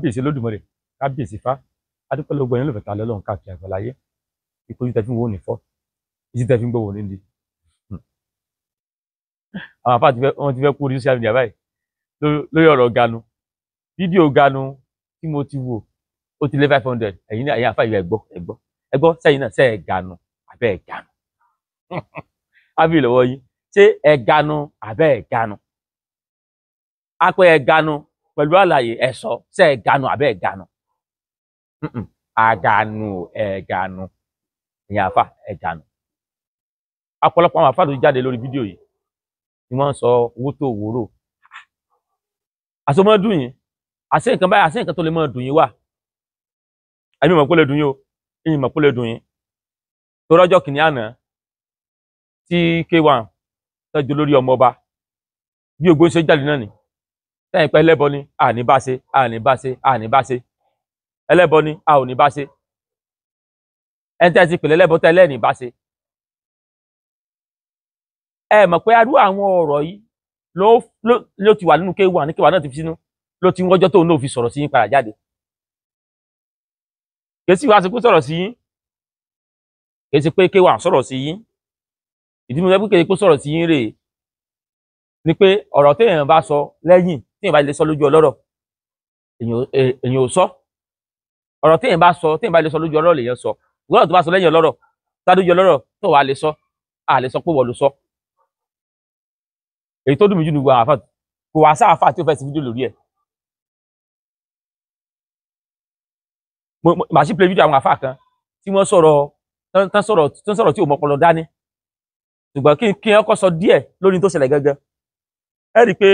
Kábíyèsí Olódùmarè, kábíyèsí Ifá, adúpẹ́ lọ́gbọ̀n yẹn ló fẹ́ ta lọ́lọ́run káàkiri àgbáláyé. Ìpọ́jú tẹ fi ń wò ní fọ́, ìtí tẹ fi ń gbọ́ wò ní di. Àwọn àfáà wọ́n ti fẹ́ kú orí social media báyìí lórí ọ̀rọ̀ Ganu. Fídíò Ganu tí mo ti wò ó ti lé 500. Ẹ̀yin náà, ẹ̀yin àfáà yìí, ẹ gbọ́, ẹ gbọ́, ẹ gbọ́, sẹ́yìn náà sẹ́ ẹ̀ Ganu àbẹ́ ẹ̀ Ganu? Ábí lọ́wọ́ yín, ṣé ẹ̀ Ganu àbẹ́ ẹ̀ Ganu? Apẹ́ ẹ̀ Ganu pẹ̀lú àlàyé ẹ̀ sọ, ṣé ẹ̀ Ganu àbẹ́ ẹ̀ Ganu? Àgànù ẹ̀ Ganu, ẹ̀yin àfáà ẹ̀ Ganu. Ọ̀pọ̀lọpọ̀ àwọn àfáà tó jáde lórí fídíò yìí ni wọ́n ń sọ owó tó wúrò. Àsomọ́ dùn yín, àṣé nǹkan báyìí, àṣé nǹkan tó lè máa dùn yín wà. Ẹ̀mí mọ̀ pé lè dùn yín o, ẹ̀yin mọ̀ pé lè dùn yín. Tó rọ́jọ́ kìíní àná tí K1 tọ́jú lórí ọmọ ọba bí ògbó ṣe jáde náà ni. Sẹ́yìn pé ẹlẹ́bọ ni, àní bá ṣe, àní bá ṣe, àní bá ṣe. Ẹlẹ́bọ ni, a ò ní bá ṣe. Ẹni tẹ́ ti pèlè ẹlẹ́bọ tẹ́lẹ̀ ní bá ṣe. Ẹ mọ̀ pé arú àwọn ọ̀rọ̀ yìí ló ti wà nínú K1 ní K1 náà ti fi sínú ló ti ń wọ́jọ́ tóun náà fi sọ̀rọ̀ sí yín padà jáde. Kèsì wá sí pé sọ̀rọ̀ sí yín, kèsì pé K1 sọ̀rọ̀ sí yín. Ìdí mi pé kèsì pé sọ̀rọ̀ sí yín rèé ni pé ọ̀rọ̀ téèyàn bá sọ lẹ́yìn, téèyàn bá lè sọ lójú ọlọ́rọ̀, èèyàn ò sọ. Ọ̀rọ̀ téèyàn bá sọ, téèyàn bá lè sọ lójú ọlọ́rọ̀ lèèyàn sọ. Ọ̀rọ̀ tó bá sọ lẹ́yìn ọlọ́rọ̀, tádójú ọlọ́rọ̀ tó wàá lè sọ, a lè sọ pé wọ́n ló sọ. Èyí tó dùn mí jù ní gbogbo àwọn àfà, kò wá sáàfà tí ó fẹ́ sí fídíò lórí ẹ̀. Màá sì play fídíò àwọn àfà kan tí wọ́n sọ̀rọ̀ tán sọ̀rọ̀ tán sọ̀rọ̀ tí ò mọ́pọlọ dání. Ṣùgbọ́n kí n kọ́ sọ díẹ̀ lórí tó ṣẹlẹ̀ gangan. Ẹ rí i pé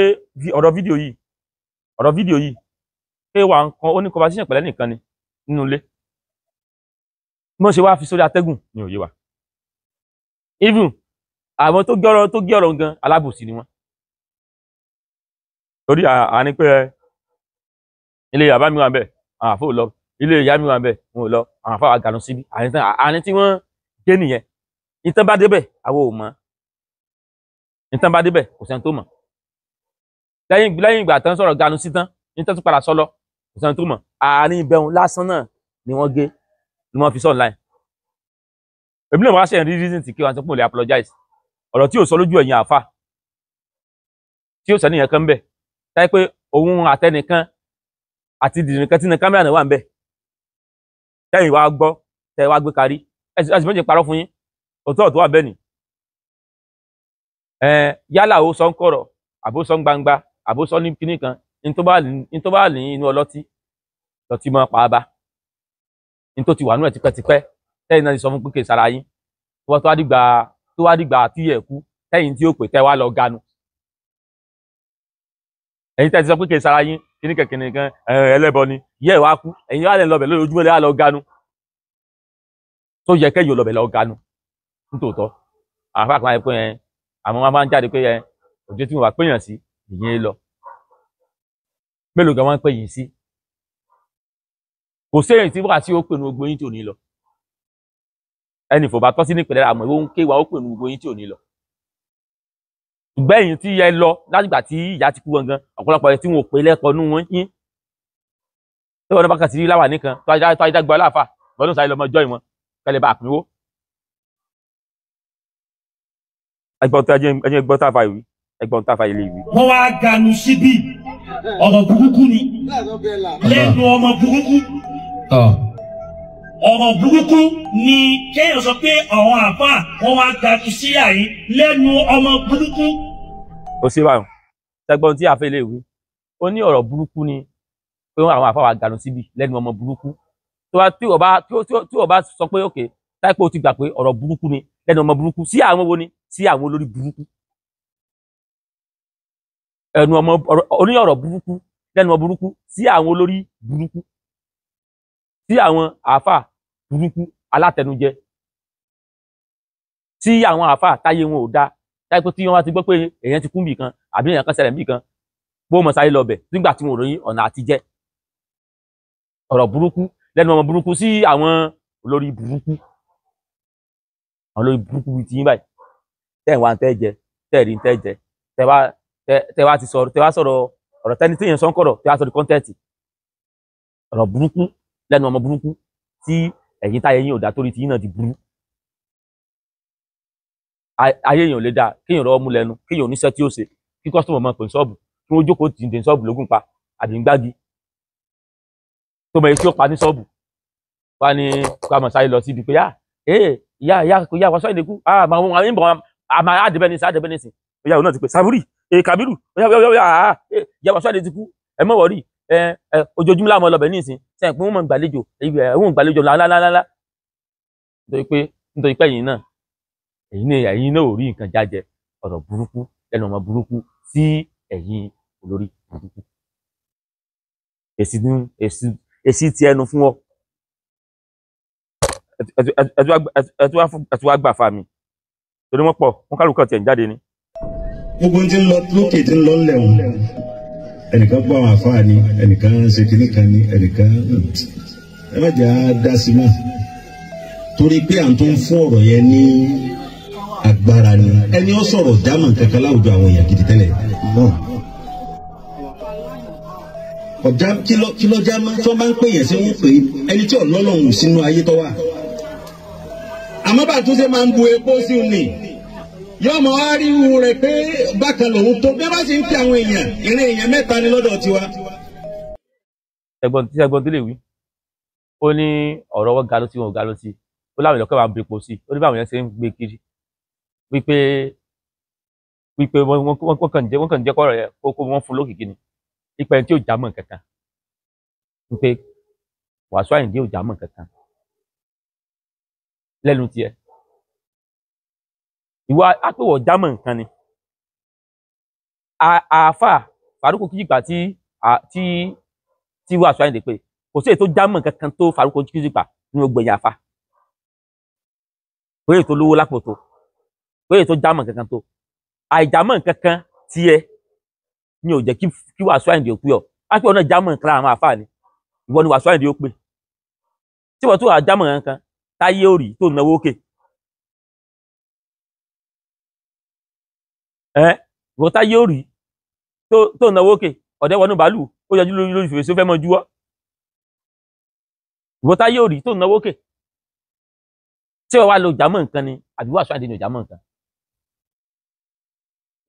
ọ̀rọ̀ fídíò yìí, ọ̀rọ̀ fídíò yìí, pé wà nǹkan ó ní conversation pẹ̀lẹ́ nìkan ni nínú ilé. Bí wọ́n ṣe wá fi sórí atẹ́gùn ni òye wa. Even àwọn tó gé ọ̀rọ̀ gan, alábòsí ni wọ́n. Torí à ní pé ilé bàbá mi wà ń bẹ̀, àwọn àfọ ò lọ, ilé ìyá mi wà ń bẹ̀, wọn ò lọ, àwọn àfọ àgànù síbí. Àní tí wọ́n gé nìyẹn. Ìtàn bá débẹ̀, àwọn ò mọ̀. Ìtàn bá débẹ̀, kò sẹ́ni tó mọ̀. Lẹ́yìn ìgbà tán sọ̀rọ̀ Ganu sí tán, ní tán tún padà sọ lọ, kò sẹ́ni tó mọ̀. Àárín ibẹ̀hùn lásán náà ni wọ́n gé, ni wọ́n fi sọ online. Èmi náà wá ṣe rí reason tí kí wọ́n sọ pé mo lè apologize. Ọ̀rọ̀ tí ò sọ lójú ẹ̀yin àfà, tí ò sẹ́ni yẹn kan ń bẹ̀, táyé pé òun àtẹnìkan àti dìrìnkan tí ní kámẹ́rà náà wà ń bẹ̀. Tẹ́yìn wá gbọ́, tẹ́ wá gbé kárí. Ẹ sì méjì parọ́ fún yín. Òótọ́ tó wà bẹ́ẹ̀ ni. Yálà ó sọ ń kọ̀rọ̀, àbó sọ ń gbangba, àbó sọ ní kinní kan, ní tó bá ní inú ọlọ́tí, lọ́tí máa pa á bá. Ní tó ti wà nú ẹ̀ tipẹ́tipẹ́, tẹ́yìn náà ti sọ fún pé kì í sara yín. Tó wá dìgbà tí ẹ̀ kú, tẹ́yìn tí ó pè tẹ́ wá lọ ganu. Ẹ̀yin tẹ́ ti sọ pé kì í sara yín, kíní kan kíní kan, ẹlẹ́bọ ni, ìyá ẹ̀ wá kú, ẹ̀yin wá lẹ̀ lọ bẹ̀ lójoojúmọ́ lẹ́ wá lọ ganu. Tó yẹ kẹ́yìn ò lọ bẹ̀ lọ ganu. Nítòótọ́, àwọn afá kan wáyé pé àwọn máa ń jáde pé òjò tí mo bá péyàn sí, ìyẹn lọ. Mélòó gan wọ́n ń pè yín sí? Kò séyìn tí wàá tí ó pè ní gbogbo yín tí ò ní lọ. Ẹnì fò bá tọ́ sí nípìnlẹ̀ àmọ́ ìwọ ń ké wa ó pè ní gbogbo yín tí ò ní lọ. Ṣùgbọ́n ẹ̀yin tí ẹ lọ látìgbà tí ìyá ti kú gangan, ọ̀pọ̀lọpọ̀ ẹ̀ tí wọn ò pè lẹ́kọ̀ọ́ nú wọn yín. Tí wọn bá kàn sí láwà nìkan, tó ajá gba aláàfà, lọ́dún sáré lọ́mọ jọ́ ìwọ̀n, kẹlẹ̀ bá pínwó. Ẹgbọ́n tó ẹjẹ́ gbọ́ táfà ìwí, ẹgbọ́n táfà ilé ìwí. Wọ́n wá ganu síbí, ọ̀rọ̀ burúkú ni lẹ́nu ọmọ burúkú. Ọ̀rọ̀ burúkú ni kéèyàn sọ pé àwọn àfáà wọ́n wá ganu sí àyín lẹ́nu ọmọ burúkú. Ó ṣe báyìí, tẹgbọ́n tí àfẹ́ ilé ìwí, ó ní ọ̀rọ̀ burúkú ni pé àwọn àfáà wa ganu síbi lẹ́nu ọmọ burúkú. Tó bá tí ọba sọ pé òkè táìpé ó ti gbà pé ọ̀rọ̀ burúkú ni lẹ́nu ọmọ burúkú, sí àwọn wo ni? Sí àwọn olórí burúkú. Ẹnu ọmọ oní ọ̀rọ̀ burúkú lẹ́nu ọmọ burúkú sí àwọn olórí burúkú, sí àwọn àáfà burúkú alátẹnujẹ, sí àwọn àáfà táyé wọn ò dá, táyé pé tí wọ́n bá ti gbọ́ pé èèyàn ti kú bì kan àbí èèyàn kan ṣẹlẹ̀ bì kan, bó mọ̀ sáré lọ bẹ̀ nígbà tí wọn ò ròyìn ọ̀nà àtijẹ́. Ọ̀rọ̀ burúkú lẹ́nu ọmọ burúkú sí àwọn olórí burúkú, àwọn olórí burúkú bíi tiyín báyìí, tẹ́ ẹ̀ wá ń tẹ́ jẹ, tẹ́ ẹ̀ rí ń tẹ́ jẹ, tẹ́ wá ti sọ̀rọ̀, tẹ́ wá sọ̀rọ̀ ọ̀rọ̀ tẹ́ni téèyàn sọ ń kọ̀rọ̀, tẹ́ wá sọ di content. Ọ̀rọ̀ burúkú lẹ́nu ọmọ burúkú tí ẹ̀yin táyé yín ò dá torí tí yín náà ti burú. Ayé èèyàn ò lè dáa kéèyàn rọwọ́ mú lẹ́nu, kéèyàn oníṣẹ́ tí ó ṣe, kí kọ́sítọ́mù máa pè ní ṣọ́ọ̀bù, kí wọ́n jókòó tì í dé ṣọ́ọ̀bù lógún pa àbí ń gbági tó mọ èyí tí ó pa ní ṣọ́ọ̀bù wá ní kó a mọ̀ sáré lọ síbi pé ee ìyá ìyá ìyá wa sọ ìdínkù ah màá wọn àmì bọ̀ àmà àdìbẹ́ ní sìn àdìbẹ́ ní sìn ìyá òun náà ti pè Sàbúrì ee Kàbírù oya oya oya ah ìyá wa sọ ìdínkù ẹ mọ̀ wọ̀rí ẹ ẹ ojoojúmọ́ láwọn ọlọ́bẹ̀ ní ìsìn sẹ́yìn pé wọ́n mọ̀ gbàlejò wọ́n gbàlejò lálálálá nítorí pé ẹ̀yin náà ẹ̀yin náà ò rí nǹkan jájẹ. Ọ̀rọ̀ burúkú lẹ́nu ọmọ burúkú sí ẹ̀yin olórí burúkú. Èsì ti ẹnu fún ọ. Ẹ tún wá gbà fa mi torí wọ́n pọ̀ wọ́n kálukọ̀ tiẹ̀ ń jáde ni. Gbogbo tí ń lọ lókè tí ń lọ ńlẹ̀ wọn, ẹnìkan bọ́ àwọn àfáà ni, ẹnìkan ṣe kinní kan ni, ẹnìkan ẹ má jẹ́ á dá sí mọ́ torí pé à ń tó ń fún ọ̀rọ̀ yẹn ní agbára ni. Ẹni ó sọ̀rọ̀ jámọ̀ kankan láwùjọ àwọn èèyàn gidi tẹ́lẹ̀ ọ̀já kí ló já mọ́ tí wọ́n bá ń pè yẹn sí wọ́n pè é ẹni tí ọ̀lọ́lọ́hùn sínú ayé tó wà. Àmọ́ bá tún ṣe máa ń bu epo sí un ni yóò mọ ariwo rẹ̀ pé bákan lòun tó bí wọ́n bá sì ń pè àwọn èèyàn ìrìn èèyàn mẹ́ta ni lọ́dọ̀ tiwa. Ẹ̀gbọ́n tí ẹ̀gbọ́n tó lè wí ó ní ọ̀rọ̀ wọn ga ló sí wọn ò ga ló sí, ó láwọn èèyàn kẹ́ máa ń bu epo sí, ó ní báwọn èèyàn ṣe ń gbé kiri wípé wípé wọ́n kàn jẹ́ kọ́rọ̀ yẹn kó wọ́n fún lókìkí ni ipa ẹni tí ò já mọ́ kankan, wípé Wàsíù Àyìndé ò já mọ́ kankan lẹ́nu tiẹ̀. Ìwà àpèwọ̀ já mọ́ nǹkan ni àáfà Faruku Kíjìpá tí tí Wàsíù Àyìndé pé kò sí èyí tó já mọ́ kankan tó Faruku Kíjìpá nínú gbẹ̀yìn àáfà, kò èyí tó lówó lápò tó, kò èyí tó já mọ́ kankan tó. Àìjámọ́ kankan tiẹ̀ ni ò jẹ́ kí Wàsíù Àyìndé ó pè ọ́. Á pé ọ̀nà jámọ́ nǹkan lára àwọn àáfà ni ìwọ ni Wàsíù Àyìndé ó pè tí wọ́n tó wà jámọ́ nǹkan táyé ò rí tó náwó òkè ẹ ìwọ táyé ò rí tó náwó òkè ọ̀dẹ́ wọnú bàálù ó yọjú lórí fèrèsé ó fẹ́ mọ juwọ́. Ìwọ táyé ò rí tó náwó òkè tí wọ́n wá lo jámọ́ nǹkan ni àbí Wàsíù Àyìndé ni ò jámọ́ nǹkan?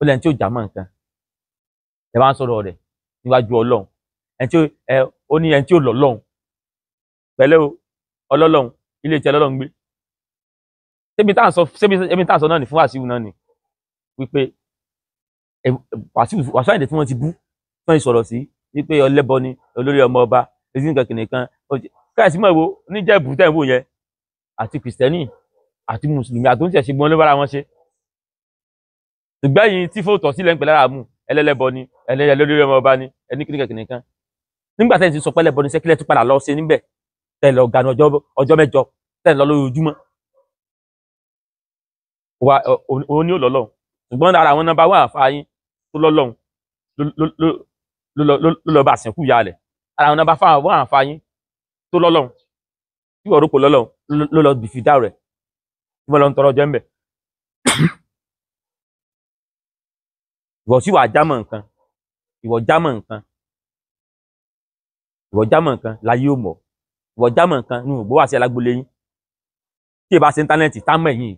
Ó lẹ́ni tí ò jámọ́ nǹkan ẹ bá ń sọ̀rọ̀ rẹ̀ níwájú Ọlọ́run, ẹni tí ó ní ẹni tí ó lọ lọ́hùn pẹ̀lẹ́ o ọlọ́lọ́hùn ilé tí ọlọ́lọ́hùn gbé. Ṣébi tá à ń sọ náà ní fún Wàsíù náà ni wípé Wàsíù Àyìndé tí wọ́n ti bú tí wọ́n ti sọ̀rọ̀ sí wípé ọlẹ́bọ ni olórí ọmọ ọba èyí nǹkan kìnìkan káyọ̀sí mọ̀ wo níjẹ̀bù tẹ̀ ń wò yẹn àti kìrìsìtẹ́nì àti mùsùlùmí àti oúnjẹ ṣe gbọ́n ló bára wọn ṣe. Ṣùgbọ́n yìí tí fóòtọ̀ sílẹ̀ ń pè lára mú ẹlẹ́lẹ́bọ ni ẹlẹ́yẹ lórí ọmọ ọba ni ẹni kìnìkan kìnìkan. Nígbà tẹ́ ẹ ti sọ pé ẹlẹ́bọ ni sẹ́kílẹ̀ tún padà lọ ṣe níbẹ̀ tẹ́ lọ ganu ọjọ́ mẹ́jọ tẹ́ lọ lójoojúmọ́. Wa òun ni ó lọ́lọ́hun ṣùgbọ́n ara àwọn nọ́mbà wà fáyín tó lọ́lọ́hun ló lọ bá àsìnkú ìyá rẹ̀. Ara àwọn nọ́mbà wà fáyín tó lọ́lọ́hun tí wọ́n rò pé lọ́lọ́hun ló lọ bìfì dá rẹ̀ tí wọ́n lọ ń tọrọ jẹ́ ń bẹ̀. Ìwọ sì wà jámọ́ nǹkan, ìwọ jámọ́ nǹkan, ìwọ jámọ́ nǹkan láyé ò mọ̀, ìwọ jámọ́ nǹkan ní ògbó wà sí alágbólé yín tí ìbá ṣe íńtánẹ́ẹ̀tì tá mọ̀ ẹ̀yìn.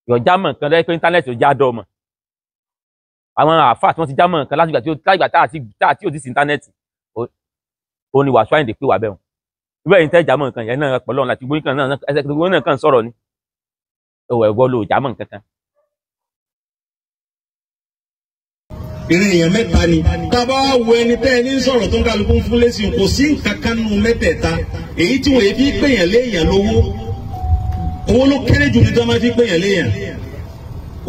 Ìwọ jámọ́ nǹkan lẹ́yìn pé íńtánẹ́ẹ̀tì ò já dọ́ mọ̀. Àwọn àáfà tí wọ́n ti jámọ́ nǹkan látìgbà tí tá àti òdì sí íńtánẹ́ẹ̀tì ó ní Wàsíù Àyìndé pé wà bẹ́ẹ̀. Ìwé ẹ̀yìn tẹ́ jámọ́ nǹkan yẹn náà pẹ̀lú ọ̀nà àti gbóyún kan náà ẹsẹ̀ gbóyún náà kàn sọ̀rọ̀ ni ẹ̀wọ̀ ló jámọ́ nǹkan kan. Ìrìn èèyàn mẹ́ta ni tábà wo ẹni tẹ́ ẹni ń sọ̀rọ̀ tó ń kálukú ń fún lẹ́sìn kò sí nǹkan kan nù mẹ́tẹ̀ẹ̀ta èyí tí wọ́n fi pèèyàn léèyàn lówó owó ló kéré jù ní tí wọ́n máa fi pèèyàn léèyàn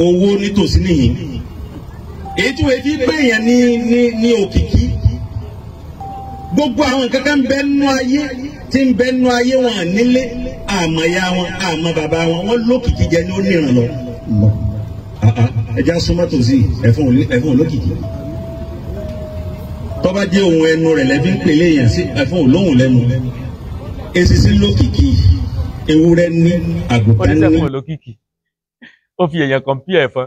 owó nítòsí nìyí èyí tí wọ́n fi pèèyàn ní ní ní òkìkí. Gbogbo àwọn nǹkan kan bẹ nú ayé tí ń bẹ nú ayé wọn nílé àmọ́ ya wọn àmọ́ bàbá wọn wọn lókìkí jẹ ní ó níran lọ. Ẹja súnmọ́ tòsí ẹ̀fọn olókìkí tọ́ba jẹ́ ohun ẹnu rẹ̀ lẹ́bí ń pèlè èèyàn sí ẹ̀fọn olóhùn lẹ́nu esisi lókìkí ewúrẹ́ ní àgùntàn ní. Oníṣẹ́fún olókìkí ó fi èèyàn kan pí ẹ̀fọn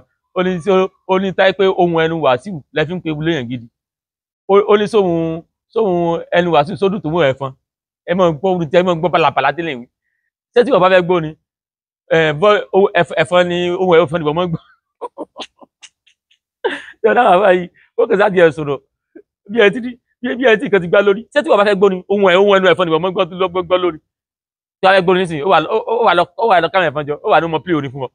ó ní táyé pé ohun ẹnu Wàsíù lẹ́fí ń pe léèyàn gidi ó ní sóhun Sóhun ẹnu Wàsíù sódùn tó mú ẹ̀fọn. Ẹ mọ̀ gbọ́ orin tí ẹ mọ̀ gbọ́ balabala délé ìwé. Ṣé tí wọ́n bá fẹ́ gbọ́ ni ẹ̀fọn ni ohun ẹ̀fọn ni wọ́n mọ̀ gbọ́. Ṣé ọ̀dà bàbá yìí ó kẹsà di ẹ̀ sọ̀rọ̀ bí ẹ ti bí ẹ ti kan ti gbá lórí. Ṣé tí wọ́n bá fẹ́ gbọ́ ni ohun ẹnu ẹ̀fọn ni wọ́n mọ̀ gbọ́ lórí. Tí wọ́n fẹ́ gbọ́ ni nísìnyí ó wà lọ káwọn ẹ̀fọn jọ ó wà ní mọ pílì orin fún wọn.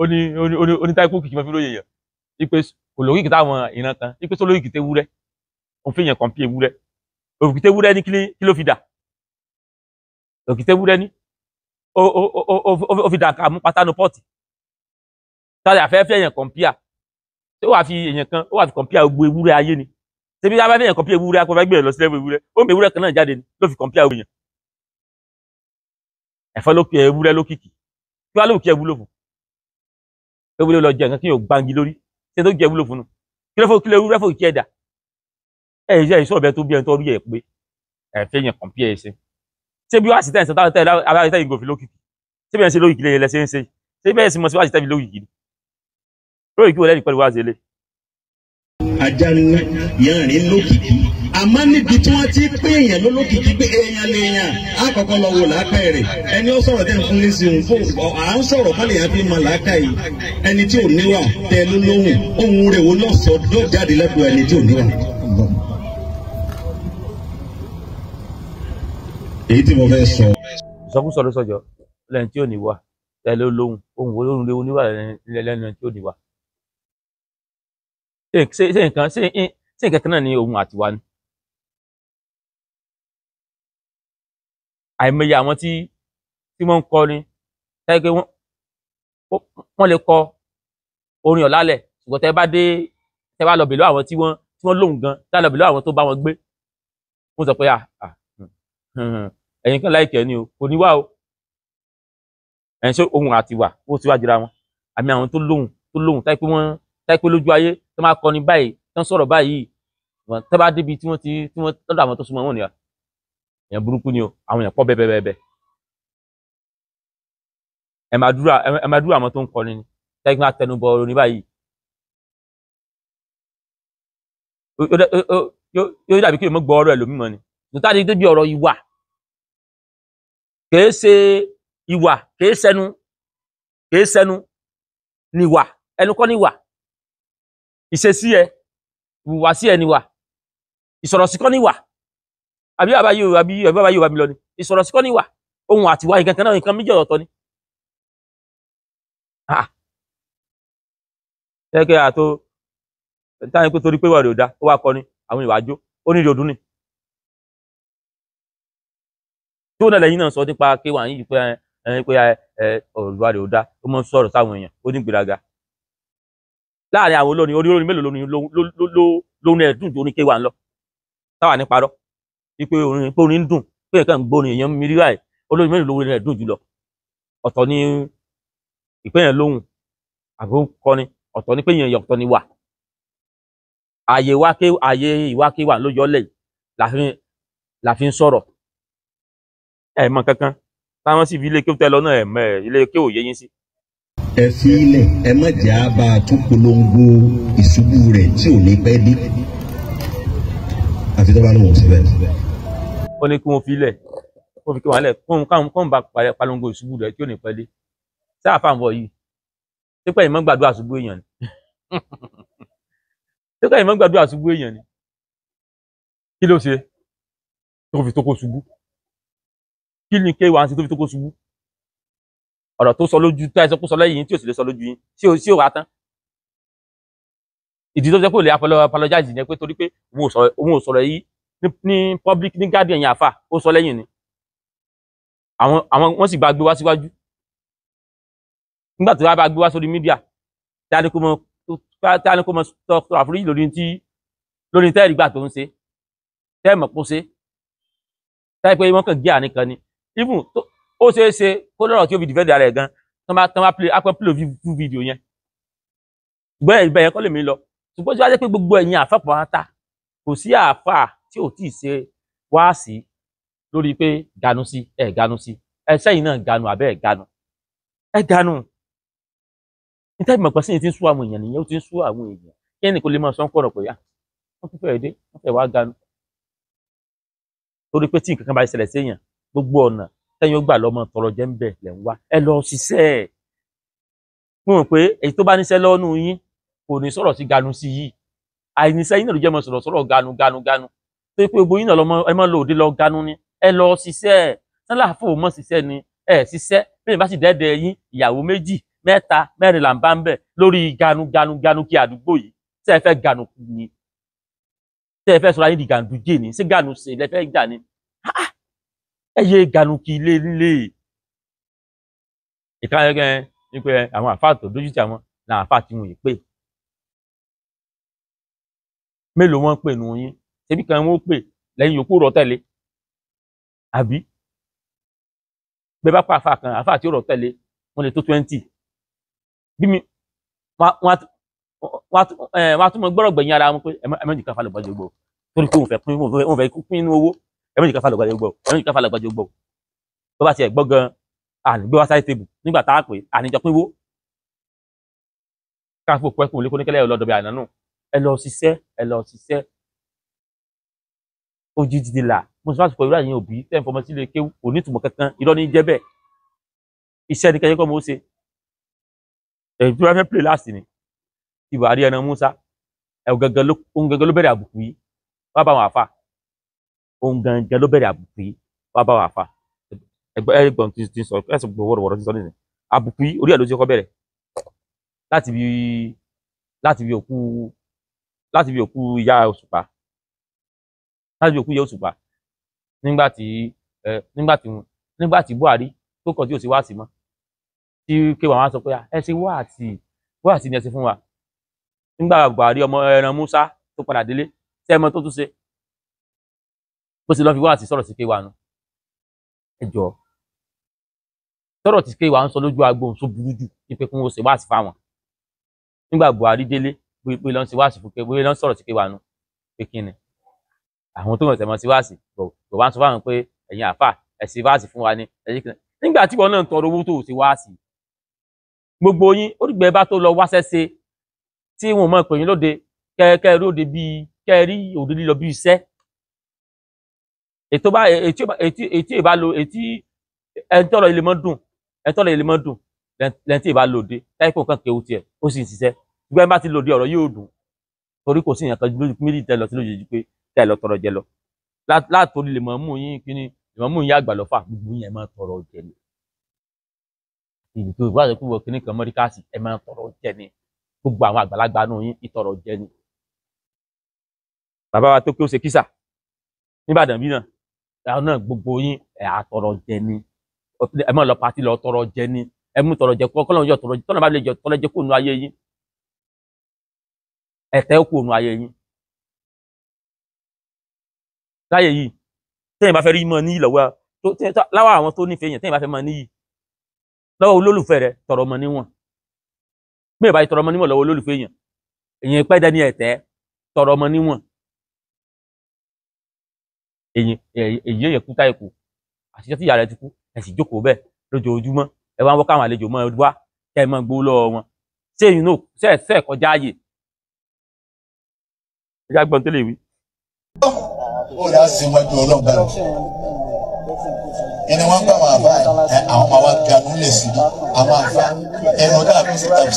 Ó ní táìpù kìkì mọ́ fi lóye yẹn. Ipe kò lóríkì táwọn ìran kan ipe tó lóríkì tewúrẹ́ òun fi yàn kàn pí ewúrẹ́ òkìtì ewúrẹ́ ní kí ló fi dà òkìtì ewúrẹ́ ní ó fi dà ká mú pátánù pọ́ọ̀tì tàbí àfẹ́fẹ́ yàn kàn píà tó wà fi èèyàn kan ó wà fi kàn píà gbogbo ewúrẹ́ ayé ni ṣebí wàá fẹ́ yàn kàn pí ewúrẹ́ akọ fẹ́ gbé lọ sílẹ̀ ewúrẹ́ ó mú ewúrẹ́ kan náà jáde ni ló fi kàn píà èèyàn ẹ̀fọ́ ló kí ewúrẹ́ lókìkí kí wàá lókì ewúrẹ́ fún ewúrẹ́ lọ jẹ nǹkan kí yóò gbangi lórí ṣe tó jẹ wúlò fún un kí ló fò kí ló wúlò fò kí ẹ dà ẹ ṣe ìṣó ọbẹ tó bí ẹni tó rí ẹ pé ẹ fẹ́ yẹn kàn pí ẹ ṣe ṣé bí wàá sì tẹ̀sán táwọn tẹ̀lé abáyé tẹ̀yìn gòfin lókìkí ṣé bí ẹ ṣe lókìkí lẹ́yìn lẹ́sẹ̀ ń ṣe ṣé bẹ́ẹ̀ sì mọ̀ sí wàá sì tẹ̀lé lókìkí ni lókìkí wọlé pẹ̀lú wàá ṣe lé. Ajá ní yanrìn lókìkí àmọ́ níbi tí wọ́n ti pé èèyàn ló lókìkí pé èèyàn lèèyàn á kọ́kọ́ lọ wò làákà rẹ̀ ẹni ó sọ̀rọ̀ tẹ́ ń fún lẹ́sìn òun fún à ń sọ̀rọ̀ kọ́ lèèyàn fi mọ làákà yìí ẹni tí ò níwà tẹ ló lóhùn ohun rẹ̀ wò lọ́sọ̀ọ́ yóò jáde lẹ́kọ̀ọ́ ẹni tí ò níwà. Èyí tí mo fẹ́ sọ. Ìsọkúsọ ló sọjọ lẹ́ni tí ò níwà tẹ ló lóhùn ohun wo lóhùn léwu níwà lẹ́nu tí ò níwà. Ṣé nǹkan ṣé nǹkan kan náà ni ohun àtiwá ni. Àìmọye àwọn tí wọ́n ń kọrin tẹ́ pé wọ́n lè kọ orin ọ̀làlẹ̀ ṣùgbọ́n tẹ́ bá dé tẹ́ bá lọ bèlú àwọn tí wọ́n lóhùn gan tẹ́ bá lọ bèlú àwọn tó bá wọn gbé wọ́n sọ pé ẹ̀yin kan láìkẹ́ ni o kò ní wá o ẹ̀yin ṣé ohun àtiwà ó ti wá jura wọn àmì àwọn tó lóhùn tẹ́ pé wọ́n tẹ́ pé lójú ayé tó máa kọrin báyìí tó ń sọ̀rọ̀ báyìí tẹ́ bá débi tí wọ́n ti tí wọ́n lọ́dọ̀ àwọn tó súnmọ́ wọn nìyà èèyàn burúkú ni o àwọn èèyàn pọ̀ bẹ́ẹ̀ bẹ́ẹ̀ bẹ́ẹ̀ ẹ máa dúró àwọn tó ń kọrin ni tẹ́gbẹ́ máa tẹnubọ orin báyìí yóò dàbí kí èèyàn gbọ́ ọ̀rọ̀ ẹlòmíràn ni nítorí débi ọ̀rọ̀ ìwà kìí ṣe ìwà kìí ṣẹnu kìí ṣẹnu níwà ẹnu kọ́ níwà ìṣesí ẹ ìhùwàsí ẹ níwà ìsọ̀rọ̀sí kọ́ níwà àbí bàbá yóò àbí bàbá yóò bá mi lọ ni ìsọ̀rọ̀ sí kọ́ níwà ohun àtiwá nǹkan kan náà nǹkan méjì ọ̀tọ̀ ni. Tẹ́kẹ́ àtó táyà pé torí pé wà rè ò dá ó wá kọrin àwọn ìwà àjò ó ní ìròdún ni. Tí ó náà lẹ́yìn náà sọ nípa kéwà yìí pé pé ọ̀rọ̀ rè ò dá ó mọ̀ ń sọ̀rọ̀ sáwọn èèyàn ó ní gbéraga. Láàárín àwọn olórin orí olórin mélòó lórin ẹ̀dùn tó ní kéwà ń lọ táwa ní parọ́ wípé orin pé orin ń dùn pé nǹkan gbórin èèyàn mi rí báyìí olórin mélòó lórin rẹ̀ dùn jùlọ ọ̀tọ̀ ni ìpé yẹn lóhùn àbó kọrin ọ̀tọ̀ ni pé yẹn ọ̀tọ̀ ni wà ààyè ìwà ké wà ló yọlẹ̀ la fi ń sọ̀rọ̀ ẹ̀ mọ̀ kankan táwọn sì fi ilé kéwù tẹ́ lọ náà ẹ̀ mọ̀ ẹ̀ ilé kéwù yé yín sí. Ẹ fi ilẹ̀ ẹ má jẹ́ á bá a tún polongo ìṣubú rẹ̀ tí ò ní pẹ́ dé àfi tó bá lóun ò sí bẹ́ẹ̀. Ó ní kí wọ́n fi ilẹ̀ kó fi kí wọ́n lẹ̀ kóun bá palongo ìṣubú rẹ̀ tí ò ní pẹ́ dé sáà fáwọn yìí sípẹ́ ìmọ̀ gbàdúrà ṣubú èèyàn ni sípẹ́ ìmọ̀ gbàdúrà ṣubú èèyàn ni kí ló ṣe tó fi tó kó ṣubú kí ni kéwàá ṣe tó fi tó kó ṣubú ọ̀rọ̀ tó sọ lójú tó ẹsẹ̀ kó sọ lẹ́yìn tí ò sì lè sọ lójú yín tí ò wá tán ìdí tó jẹ́ pé ò lè apologize yẹn pé torí pé òun ò sọ̀rọ̀ yìí ní public ní guardian yẹn àfà ó sọ lẹ́yìn ni àwọn wọ́n sì bá gbé wá síwájú nígbà tí wọ́n bá gbé wá sórí mídíà tí a ní kó mọ tọrọ àforíjì lórí tí lórí tẹ́ẹ̀rí gbà tó ń ṣe tẹ́ẹ̀mọ̀ kó ṣe tẹ́ẹ̀ pé wọ́n kàn gé àárín kan ni even ó ṣeé ṣe kó lọ́rọ̀ tí ó fi defend ara ẹ̀ gan tán bá play apẹ́ play full video yẹn ṣùgbọ́n ìbẹ̀ yẹn kọ́ lèmi lọ ṣùgbọ́n tí wọ́n á jẹ́ pé gbogbo ẹ̀yin àfà pátá kò sí àfà tí ò tíì ṣe wáàsí lórí pé ganu sí ẹ̀ ganu sí ẹ sẹ́yìn náà ganu àbẹ́ ẹ̀ ganu ẹ ganu níta ìmọ̀ pẹ̀sìn ti ń sú àwọn èèyàn nìyẹn, ó ti ń sú àwọn èèyàn kí ẹnì kò lè máa sọ ń kọ̀rọ̀ pé Wọ́n tún fẹ́ẹ̀ dé, wọ́n fẹ́ẹ̀ wá ganu. Torí pé tí nǹkan kan bá ṣẹlẹ̀ séèyàn, gbogbo ọ̀nà tẹ́yìn ó gbà lọ́mọ tọrọ jẹ́ ń bẹ̀ lẹ̀ ń wá. Ẹ lọ ṣiṣẹ́ ẹ̀. Mo mọ̀ pé èyí tó bá níṣẹ́ lọ́nù yín kò ní sọ̀rọ̀ sí ganu sí yìí. Àìníṣẹ́ yín náà ló jẹ́ mọ́ sọ̀rọ̀ sọ̀rọ̀ ganu ganu ganu. Tó pé gbogbo yín náà lọ́mọ ẹ mọ́ lòdì lọ ganu ni. Ẹ lọ ṣiṣẹ́ ẹ̀. Sálàfò mọ́ ṣiṣẹ́ ni. Ẹ ṣiṣẹ́. Bẹ́ẹ̀ bá sì dẹ́dẹ̀ yín ìyàwó 2, 3, 4 là ń bá ń bẹ̀ lórí ganu ganu ganu kí àdúgbò yìí. Ṣé ẹ fẹ́ ganu kú ni? Ṣé ẹ fẹ́ sọ̀rọ̀ ayé di gàndújé ni? Ṣé ganu ṣe lẹ fẹ́ gbà ni? Ẹ yé ganu kí ilé nílé. Ìka ẹgbẹ́ ní pé àwọn àfáà tó dójú ti àwọn làwọn àfáà tí wọn yìí pè. Mélòó wọn pè nù yín? Ṣebí kan wọn ó pè lẹ́yìn yòókù rọ̀ tẹ̀lé. Àbí? Bẹ́ẹ̀ bá pa àfáà kan, àfáà tí ó rọ̀ tẹ̀lé, wọ́n lè tó 20. Bí mi, wọ́n á tún mọ gbọ́rọ̀ gbẹ̀yìn ara wọn pé ẹ má jẹ́ ká falẹ̀ gbàjọ gbọ́. Torí pé òun fẹ́ pín, òun fẹ́ pín inú owó. Ẹ má jẹ́ ká falẹ̀ gbàjọ gbọ́. Ẹ má jẹ́ ká falẹ̀ gbàjọ gbọ́. Tó bá tiẹ̀ gbọ́ gan, àní gbé wá sáré tébù nígbà tá a pè àníjọ pínwó. Káfíń òkú ẹkùn lékún níkẹ́lẹ́ ọlọ́dọ̀ bí àná nù. Ẹ lọ ṣiṣẹ́, ẹ lọ ṣiṣẹ́. Òjijì ti là. Mo sì fásitì pẹ̀lú àyìn òbí tẹ́ ń fọmọ sílé kéwú kò ní ìtumọ̀ kankan. Irọ́ ní jẹ́ bẹ́ẹ̀. Iṣẹ́ ni kẹ́yẹ́ kọ́ mo ṣe. Èyí tí wọ́n fẹ́ play last ni. Ti Buhari ẹran Musa. Ẹ̀ gangan ló bẹ̀rẹ̀ àbùkù yìí. Wá bá wọn àfa. Òun gangan ló bẹ̀rẹ̀ àbùkù yìí. Wá bá wọn àfa. Ẹgbọ́n tí ń sọ ẹsẹ̀ gbọ́ wọ́rọ̀wọ́rọ̀ tí ń sọ nìyẹn. Àbùkù yìí orí ẹ̀ ló ti kọ́ bẹ̀rẹ̀. Láti bí òkú ìyá Òṣùpá. Láti bí òkú ìyá Òṣùpá. Nígbà tí Buhari tó kọ̀ tí ò sí wáàsí mọ́. Tí kéwàá wọn sọ pé ẹ ṣe wáàsí, wáàsí ni ẹ ṣe fún wa. Nígbà Buhari ọmọ ẹran Musa tó padà délé, ṣé ẹ mọ̀ tó tún ṣe? Bó ṣe lọ fi wáàsí sọ̀rọ̀ sí kéwàá nu. Ẹ jọ̀ọ́. Sọ̀rọ̀ tí kéwàá ń sọ lójú agbo tó burú jù ní pé kí wọ́n ṣe wáàsí fáwọn. Nígbà Buhari délé, pé lọ́n ṣe wáàsí fún pé lọ́n sọ̀rọ̀ sí kéwàá nu. Pé kí ni? Àwọn tó ń tẹ̀mọ́ sí wáàsí, bọ̀ wá ń sọ fáwọn pé ẹ̀yin àfà, ẹ ṣe wáàsí fún wa ni. Nígbà tí wọn náà ń tọrọ owó tó ṣe wáàsí. Gbogbo yín, ó dìgbà ẹ bá tó lọ wáṣẹ́ ṣe tí wọn mọ̀ pé yín lóde, kẹ́ rí òde bíi kẹ́ rí òde lílọ bí iṣẹ́. Ètò bá ètí ìbá lo ètí ẹni tọrọ ilé mọ́ dùn, ẹni tọrọ ilé mọ́ dùn lẹ́ni tí ìbá lòde, táìpò kan kéwù tiẹ̀, ó sì ń ṣiṣẹ́. Gbogbo ẹni bá ti lòde ọ̀rọ̀ yóò dùn. Torí kò sí ìyàn kan lójú méjì tẹ́ lọ sí lójijì pé tẹ́ lọ tọrọ jẹ lọ. Látòrí lè mọ̀ mú yín kíní, lè mọ̀ mú yín àgbà lọ́fà, gbogbo yín ẹ máa tọrọ jẹ ni. Ìdìbò ìwádìí kúwọ kíní kan mọ́ríkàsì ẹ máa tọrọ jẹ ni. Gbogbo àwọn àgbàlagbà nù yín ìtọrọ jẹ ni. Bàbá wa tó kí ó ṣe kísà níbàdàn bí náà, àwọn náà gbogbo yín ẹ àtọrọ jẹ ni. Ẹ máa lọ pàtí lọ tọrọ jẹ ni. Ẹ mú tọrọ jẹ kọ́ kọ́lọ́n yọ tọrọ tọ́nà bá lè jọ tọrọ jẹ kó nu ayé yín. Ẹ̀tẹ́ kó nu ayé yín. Láyé yìí, tẹ́yìn bá fẹ́ rí mọ́ níyì lọ́wọ́ láwọ́ àwọn tó nífẹ̀ẹ́ yẹn, tẹ́yìn bá fẹ́ mọ́ níyì lọ́wọ́ olólùfẹ́ rẹ tọrọ mọ́ níwọ̀n. Bí ìbá tọrọ mọ́ níwọ̀n lọ́wọ́ olólùfẹ́ yẹn, èyàn pẹ́ dání ẹ̀tẹ́ tọrọ mọ́ níwọ̀n. Èyí yẹn kú táyé kú, àṣìṣe tí ìyá rẹ ti kú, ẹ sì jókòó bẹ́ẹ̀ lójoojúmọ́, ẹ wá ń wọ́ káwọn àlejò mọ́ ẹ wá kẹ́ ẹ mọ́ gbó lọ́wọ́ wọn. Ṣé èyí náà ṣe kọjá ààyè? Ẹ já gbọ́n tẹ́lẹ̀ wí. Ó yà sí wájú ọlọ́gbà ẹni wọn gbà wọn àbá ẹ àwọn máa wá ganu lè sí àwọn àfa ẹnu tá a fi ṣe tàbí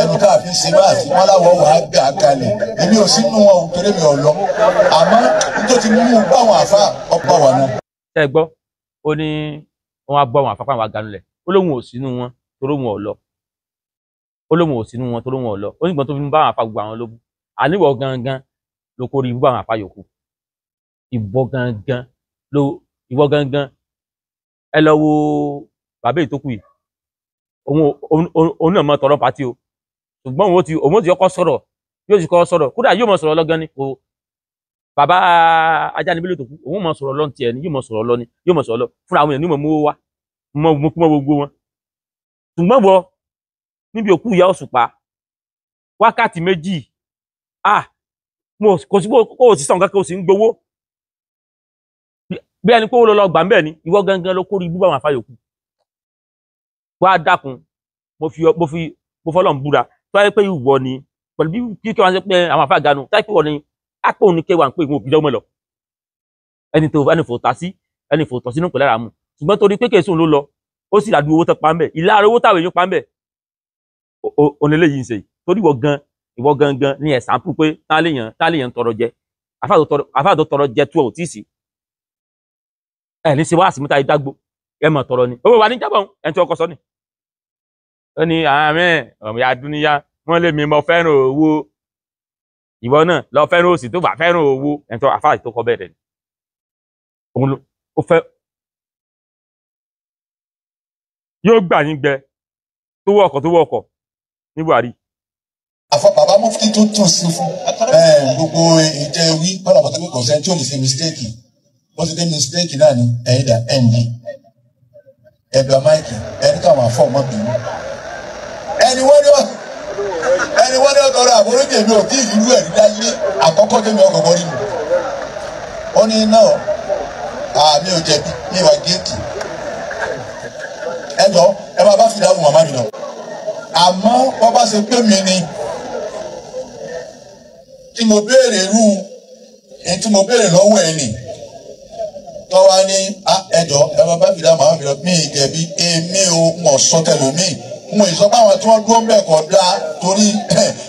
ẹnu tá a fi ṣe bá àti wọn láwọ wàá gbà kalẹ̀ èmi ò sínú wọn ò torí mi ò lọ àmọ́ nítorí ti mú un bá àwọn àfa ọgbà wà náà. Ṣé ẹ gbọ́? Ó ní wọn á bọ́ àwọn àfa pàwọn aganu lẹ̀, ó lóun ò sínú wọn torí òun ò lọ. Ó lóun ò sínú wọn torí òun ò lọ. Ó nígbà tó fi ń bá àwọn àfa gbogbo àwọn lóbú. Àníwọ̀ gangan ló kórè ibú àwọn àfa yòókù. Ìwọ gangan ló ìwọ gangan ẹ lọ wo bàbá èyí tó kù yìí, òun náà mọ tọrọ pàtí o, ṣùgbọ́n òun ti kọ́kọ́ sọ̀rọ̀, yóò ti kọ́kọ́ sọ̀rọ̀, kódà yóò mọ sọ̀rọ̀ lọ́gán ni kò bàbá Ajánibílẹ̀ tó kú, òun mọ sọ̀rọ̀ lọ́n tiẹ̀ ni, yóò mọ sọ̀rọ̀ lọ ni, yóò mọ sọ̀rọ̀ lọ fúnra àwọn èèyàn ní mọ̀ mú wá mọ kú mọ gbogbo wọn. Ṣùgbọ́n wọ níbi òkú ìyá Òṣùpá wákàtí 2, kò sí kó o sì sàn kankan, o sì ń gbowó bí ẹni pé ó lọ lọ gbà ń bẹ̀ ni. Ìwọ gangan ló kórìí búbá àwọn afáyòkù. Wá dákun, mo fọlọ́n búra tó wáyé pé ìwọ ni pẹ̀lú bí kíkẹ́ wọn ṣe pé àwọn afá ganu, tó wáyé pé ìwọ ni Ápò òun ni kéwà ń pè ìwọ̀n òbí lọ́mọ lọ. Ẹni tó ẹni fò ta sí ẹni fò tọ̀ sínú pẹ̀lú ara mu. Ṣùgbọ́n torí pé kèsùn ló lọ, ó sì ràdú owó tó pa ń bẹ̀. Ìlara owó táwọn èèyàn pa ń bẹ̀. Onílé yìí ń ṣe yìí. Torí ìwọ gangan ni ẹ̀sánpù pé táléyàn tọrọ jẹ. Àfáà tó tọrọ jẹ tó ò tí ì sí. Ẹ ní ṣe wá àsìmúta ìdágbó. Ẹ mọ̀ tọrọ ni. Owó wa ní jábọ̀ ẹni tí ọkọ sọ ni. Ó ní àmín ọmọ ya dúníyá wọ́n lé mi mọ fẹ́ràn owó. Ìwọ náà lọ fẹ́ràn òsì tó bá fẹ́ràn owó. Ẹni tó àfáà tó kọ bẹ́ẹ̀ ni. Òun ló ó fẹ́ yóò gbà yín gbẹ tó wọ ọkọ̀ ní Buhari. Àfọ bàbá mufti tó tún sí fún gbogbo ìjẹ wí kọ́lá bàtà pé kò sẹ́ni tí ò lè ṣe mistake. Bó ti dé mistake náà ni ẹ̀yin dà ẹ̀ ń di ẹ̀dùn àmáìkì ẹni káwọn afọ ọmọ bìnú. Ẹni wọ́n ní ọ̀tọ̀rọ̀ àforíjì mi ò tí ì rú ẹ̀rí láyé àkọ́kọ́ tó mi ọkọ̀ọ̀kọ́ rí mi. Ó ní náà àmì ò jẹ̀bi ní ìwà géètì. Ẹ jọ ẹ máa bá fìdá wù màmá mi lọ. Àmọ́ wọ́n bá ṣe pé mi ni tí mo béèrè irú ẹni tí mo béèrè lọ́wọ́ ẹ nì tọ́wá ní ẹjọ́ ẹ máa bá fìdá màmá mi lọ mí ìjẹ̀bi èmi ò mọ̀ sọ tẹlómi mo ì sọ pé àwọn tí wọ́n dúró ń bẹ̀ kọ́ dá torí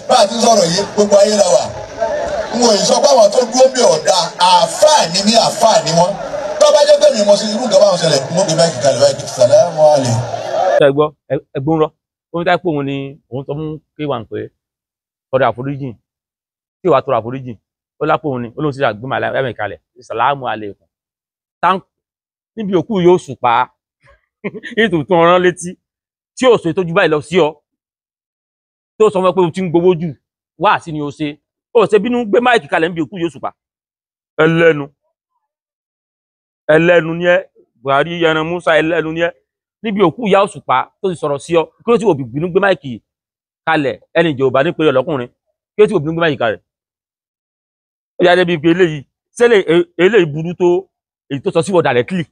bá a ti sọ̀rọ̀ yìí gbogbo ayé la wà mo ì sọ pé àwọn tó dúró ń bẹ̀ ọ̀dà àáfàá ni mí àáfàá ni wọ́n tó bá jẹ́ pé mi mo ṣe irú nǹkan báwọn ṣẹlẹ̀ mo gbé báyìí kalẹ̀ báyìí sàlámù àlè. Ṣé ẹ gbọ́ ẹgbọ́n rọ ó ní táìpọ̀ òun ni òun sọ fún kéwà ń pé tọrọ àforíjì tí ìwà tọrọ àforíjì ó lápò òun ni ó lóun sì gbé màláìka kalẹ̀ sàlámù àlèkùn níbi òkú yóò sùpá nítorí ọ̀rán létí tí ò sọ ètò jù báyìí lọ sí ọ tó sọ fún ẹ pé o ti ń gbowó jù wá sí ni o ṣe ó ṣe bínú gbé máìkì kalẹ̀ níbi òkú yóò sùpá ẹlẹ́nu ẹlẹ́nu ni ẹ Buhari ẹran Musa ẹlẹ́nu ni ẹ níbi òkú ìyá òṣùpá tó ti sọ̀rọ̀ sí ọ kí ló ti òbí bínú gbé máìkì kalẹ̀ ẹni ìjọba ní pé ọlọ́kùnrin kí ló ti òbí bínú gbé máìkì kalẹ̀ ó yà débi pé eléyìí sẹ́lẹ̀ eléyìí burú tó èyí tó sọ sí wọ directly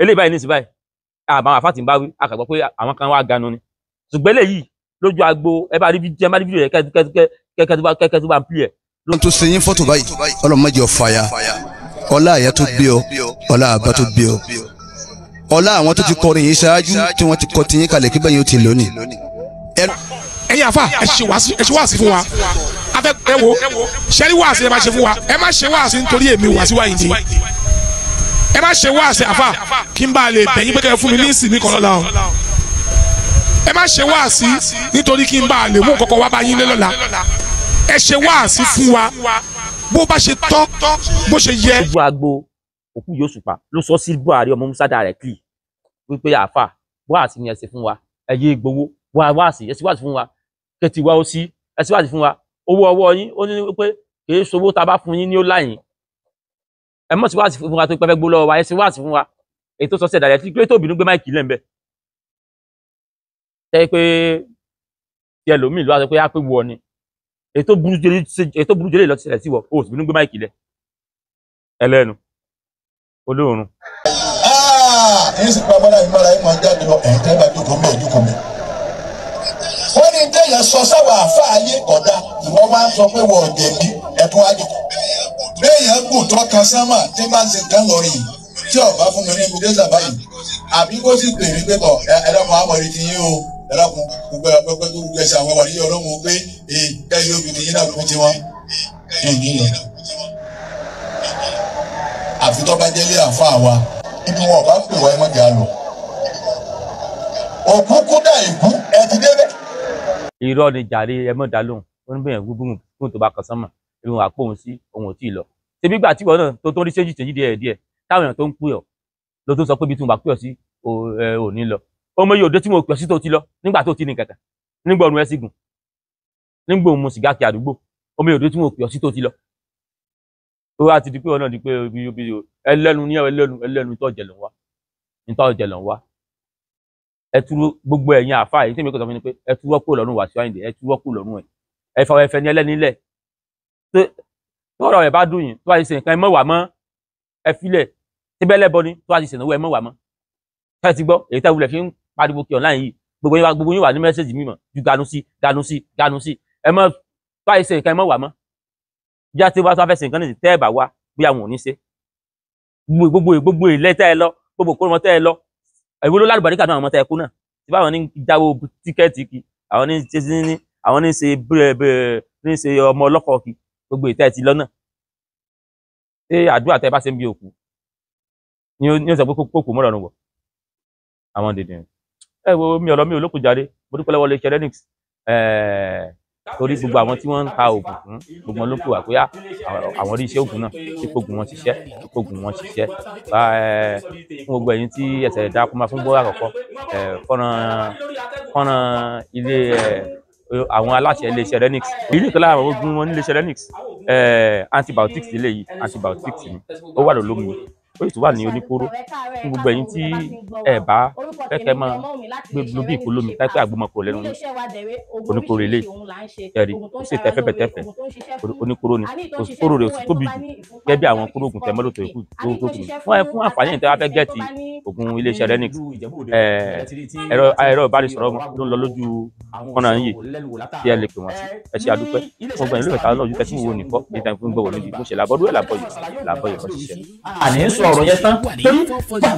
eléyìí báyìí ní ìsìn báyìí àbáwọn àfáàtì ń bá wí àkàgbọ́ pé àwọn kan wá ganu ni ṣùgbọ́n eléyìí lójú agbo ẹ bá rí fídíò rẹ kẹ́kẹ́ tó bá ń pè ẹ̀. Lóhun tó ṣe yín fọ́tò báyìí ọlọ́mọdé ọ̀fàyà ọlá àyà tó bí ọ ọlá àbá tó bí ọ ọlá àwọn tó ti kọrin yìí ṣáájú tí wọ́n ti kọ tiyín kalẹ̀ kí bẹ́ẹ̀ yóò ti lónìí. Ẹ̀yin àfa ẹ ṣe wáàsí fún wa afẹ ẹ wo ṣẹ́rí wáàsí ẹ má ṣe fún wa ẹ má ṣe wáàsí nítorí èmi Wàsíù Àyìndé ẹ má ṣe wáàsí àfa kí n bá lè bẹ̀yìn pé kẹ́ ẹ fún mi ní ìsìn mi kan lọ́la o ẹ má ṣe wáàsí nítorí kí n bá lè mú kọ́kọ́ wá bá yín lé lọ́la ẹ ṣe wáàsí fún wa bó bá ṣe tọ́ bó ṣe yẹ. Ojú agbo òkú yóò sùpà ló sọ sí Buhari ọmọ Musa directly wípé àáfà wáàsí ni ẹ ṣe fún wa ẹ yé gbowó wáàsí ẹ ṣe wáàsí fún wa kẹtì wá ó sí ẹ ṣe wáàsí fún wa owó ọwọ́ yín ó ní pé kì í ṣòwò tá a bá fún yín ní ó láyìn ẹ mọ̀ sí wáàsí fún wa tó pẹ́ fẹ́ gbó lọ́wọ́ wa ẹ ṣe wáàsí fún wa èyí tó sọ sí ẹ̀ directly pé tó bínú gbé máìkì lẹ́ńbẹ̀ tẹ́ pé tí ẹlòmíì ló wá sọ pé á pé wọ ni èyí tó burú jẹlé lọ ti ṣẹlẹ̀ sí wọ o sì bínú gbé máìkì lẹ ẹlẹ́nu olóòórùn. Ẹ̀yin sì pa mọ́ra ìmọ̀ra ìmọ̀ jáde lọ ẹ̀yin tẹ́ bá jókòó mẹ́ jókòó mẹ́. Wọ́n ní téèyàn sọ sáwà àfáàyè kọ̀dá ìwọ wá ń sọ pé wọ́n jẹ̀bi ẹ̀tún wá jókòó. Béèyàn gùn tó kan sánmà tí bá ń ṣe nǹkan lọ rìn tí ọba fún mi ní ibi dẹ́sà báyìí àbí kó sì pè mí pé tọ̀ ẹ̀dàkùn àmọ̀ ti yín o ẹ̀dàkùn gbogbo gbogbo ẹ̀sẹ̀ àwọn wàlíyé ọlọ́run pé kẹ́yìn obìnrin yín náà kún tiwọn. Àfi tó bá jẹ́lé àfa wa ibi wọn ọba pè wá ẹ mọ̀jà lọ. Òkú kú dà ìkú ẹ ti débẹ̀. Irọ́ ni jàre ẹ mọ̀ dá lóhùn ó ní bẹ́ẹ̀ gbogbo tó bá kan sánmà ìrùn àpò òun sí òun ò tí ì lọ. Ṣebí gbà tí ìwọ náà tó ń rí ṣéjì ṣéjì díẹ̀ díẹ̀ táwọn èèyàn tó ń pè ọ́ ló tó sọ pé ibi tí mo bá pè ọ́ sí ò ní lọ. Ọmọ yìí òde tí mo pè ọ́ sí tó ti lọ nígbà tó ti ní kankan nígbà ọ̀run ẹ̀ sì gùn nígbà òun mu sìgá kí àdúgbò ọmọ yìí òde tí mo pè ọ́ sí tó ti lọ. Ó wá ti di pé ọ̀nà di pé ẹlẹ́nu ní ẹlẹ́nu ẹlẹ́nu tó jẹ̀ ló ń wá nítorí jẹ̀ ló ń wá. Ẹ túrú gbogbo ẹ̀yin àáfàá yìí tí èmi kò sọ fún mi ni pé ẹ túrọ́ kúrò lọ́rùn Wàsíù Àyìndé ẹ túrọ́ kúrò lọ́rùn ẹ̀ ẹ fọ ẹfẹ ní ẹlẹ́ni lẹ̀ tọ́rọ̀ ẹ̀ bá dùn yín tó bá ti ṣe nǹkan ẹ mọ̀ wá mọ́ ẹ filẹ̀ síbẹ̀ lẹ́bọ ni tó bá ti ṣènáwó ẹ mọ̀ wá mọ́ ẹ ti gbọ́ èyí tẹ́ wulẹ̀ fi ń pariwo kí online yìí gbogbo yín wà ní mẹ́sẹ̀jì mímọ̀ ju ganu sí ganu sí ganu sí ẹ mọ̀ tó bá ti ṣe nǹkan ẹ mọ̀ wá mọ́ Ìjà tí wọ́n fẹ́ ṣe nǹkan nìyí tẹ́ ẹ̀ bá wá bí àwọn ò ní ṣe. Gbogbo gbogbo ilẹ̀ tẹ́ ẹ lọ, gbogbo kóró tẹ́ ẹ lọ, ìwé ló lálùbáríkà náà àwọn ọmọ tẹ́ ẹ kú náà. Tí báwọn ní jáwó tíkẹ́ẹ̀tì kí, àwọn ní ṣe ní àwọn ní ṣe bẹ́ẹ̀ ní ṣe ọmọ ọlọ́kọ̀ kí, gbogbo ìtẹ́ ti lọ náà. Ṣé àdúrà tẹ́ bá ṣe ń bí òkú ni ó sọ pé kókò mọ́rọ̀ nù wọ̀? Àwọn dèdè ẹ wo mi ọ̀rọ̀ mi ò lókun jáde. Mo dúpẹ́ lọ́wọ́ iléeṣẹ́ Renix torí gbogbo àwọn tí wọ́n ń ta oògùn fún gbogbo wọn ló pè wá pé àwọn rí iṣẹ́ oògùn náà, ipò oògùn wọn ṣiṣẹ́, ipò oògùn wọn ṣiṣẹ́. Fún gbogbo ẹ̀yin tí ẹsẹ̀ dákú máa fún gbọ́ àkọ́kọ́, fọ́nrán ilé àwọn aláṣẹ iléeṣẹ́ Renix, èyí nìkan lára àwọn oògùn wọn ní iléeṣẹ́ Renix. Antibiotics ilé yìí, antibiotics ni ó wà lólómi, ó sì tún wà ní oníkóró. Fún gbogbo ẹ̀yin tí ẹ bá fẹ́kẹ́ máa gbé lóbi ìkólómi táìpẹ́ àgbọmọkò lẹ́nu oníkóró ilé ẹ̀rí kò sí tẹ́fẹ́ bẹ̀tẹ́fẹ́ oníkóró ni, kò sí kóró rẹ̀ ò sì tóbi jù gẹ́gẹ́ bí àwọn kóró oògùn tẹ́mọ́lò tó kù tó tó kù. Fún àǹfààní yìí tẹ́ wá fẹ́ gẹ̀ẹ́tì oògùn iléeṣẹ́ Renix, ẹ̀rọ ìbánisọ̀rọ̀ ló ń lọ lójú kọ́nà yìí tí ẹ lè pè wọ́n sí. Ẹ ṣe àdúpẹ́ fún gbogbo ẹ̀yin lóòótọ́ lọ́jọ́ tẹ́tí wo nìkọ́ níta fún gbogbo níbi mo ṣe làbọ́dún ẹ̀ làbọ̀yẹ̀ làbọ̀yẹ̀ kọ́ ṣiṣẹ́. Àní ń sọ ọ̀rọ̀ yẹn tán torí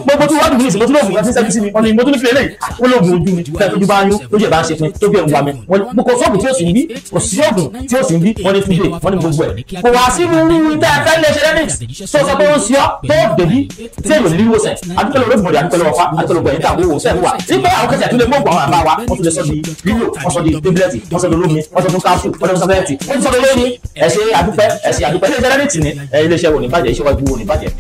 gbogbo tí wọ́n dùn mí ìsìn mo tún lóògùn kan tí ń sẹ́jú sí mi, wọ́n ní mo tún ní fi eléyìí wọ́n lóògùn ojú mi tẹ́ tójú bá ń yún lójú ẹ̀ bá ń ṣe pin tó bí ẹ̀ ń wa mi, wọ́n kò sóògùn tí ó sì ń bí, kò sí òògùn tí ó sì ń bí, wọ́n ní túnde wọ́n ní gbogbo ẹ̀ kò wá sí irú tẹ́ ẹ fẹ́ lé ṣe Renix tó sọ pé ó ń ṣe ọ́ tó dèbí tí èèyàn ní wíwòsàn. Adúpẹ́ lọ́wọ́ Olódùmarè, adúpẹ́ lọ́wọ́ Ifá, adúpẹ́ lọ́wọ́ ẹ̀yin tá àwọn òwòsàn wà nígbà àwọn kẹsẹ̀ tó lè mọ̀ àwọn àbá wa, wọ́n tún lè sọ di lílò, wọ́n sọ di tébúlẹ̀tì, wọ́n sọ di olómi, wọ́n sọ di káfù, wọ́n sọ di sọ́fẹ́ẹ̀tì, wọ́n sọ di olómi. Ẹ ṣé adúpẹ́, ẹ ṣé adúpẹ́. Iléeṣẹ́ Renix ni iléeṣẹ́ wo ní bàjẹ́, iṣẹ́ wájú wo ní bàjẹ́.